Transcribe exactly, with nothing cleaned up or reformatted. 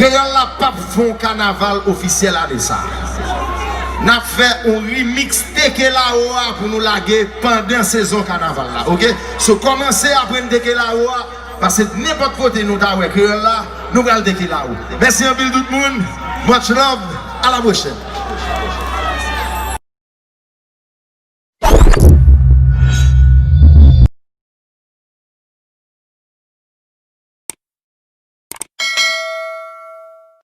Kreyòl la p ap fè yon kanaval ofisyèl ane sa a. N ap fè yon remix Teke Lawo a pou nou lage pandan sezon kanaval la, oke? So, kòmanse aprann Teke Lawo a, paske nenpòt kote nou ta wè Kreyòl la, nou pral Teke Lawo. Mèsi anpil tout moun. Much love. A la pwochèn.